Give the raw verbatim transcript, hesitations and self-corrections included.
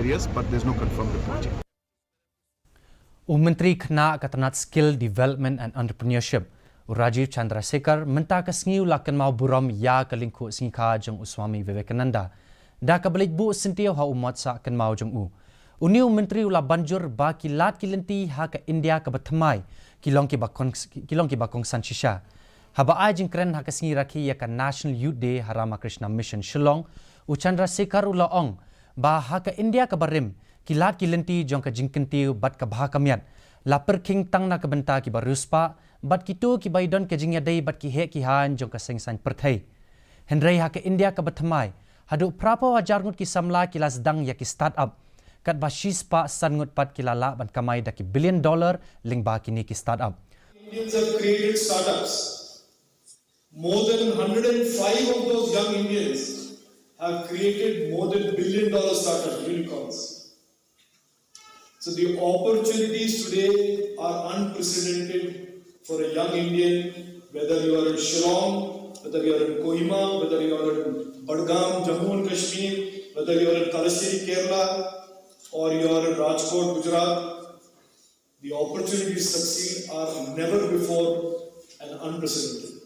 Yes, but there's no confirmed report yet. U Myntri Khynnah ka tnat Skill Development and Entrepreneurship, u Rajeev Chandrasekhar, mynta ka sngi u la kynmaw burom ïa ka lyngkhuh sngikha jong u Swami Vivekananda da kaba leit buh syntiew ha u motsah kynmaw jong u. Une u Myntri u la banjur ba ki lad ki lynti ha ka India kaba thymmai ki long kiba kong, ki long kiba kongsan shisha. Haba ai jingkren ha ka sngi rakhe ïa ka National Youth Day ha Ramakrishna Mission Shillong, u Chandrasekhar u la ong ba ha ka India kaba rim, ki lad ki lynti jong ka jingkyntiew bad ka bha ka miat la pyrkhing tang na ka bynta kiba riewspah bad kito kiba ïadon ka jingïadei bad ki heh ki haiñ jong ka seng saiñ pyrthei. Hynrei ha ka India kaba thymmai, haduh phraphew hajar ngut ki samla ki la sdang ïa ki start-up, katba shispah san ngut pat ki la lah ban kamai da ki billion dollar lyngba kine ki start-up. Indians have created startups. More than one hundred five of those young Indians have created more than billion dollar startup unicorns. So the opportunities today are unprecedented for a young Indian, whether you are in Shillong, whether you are in Kohima, whether you are in Badgam, Jammu and Kashmir, whether you are in Talacheri, Kerala, or you are in Rajkot, Gujarat. The opportunities to succeed are never before and unprecedented.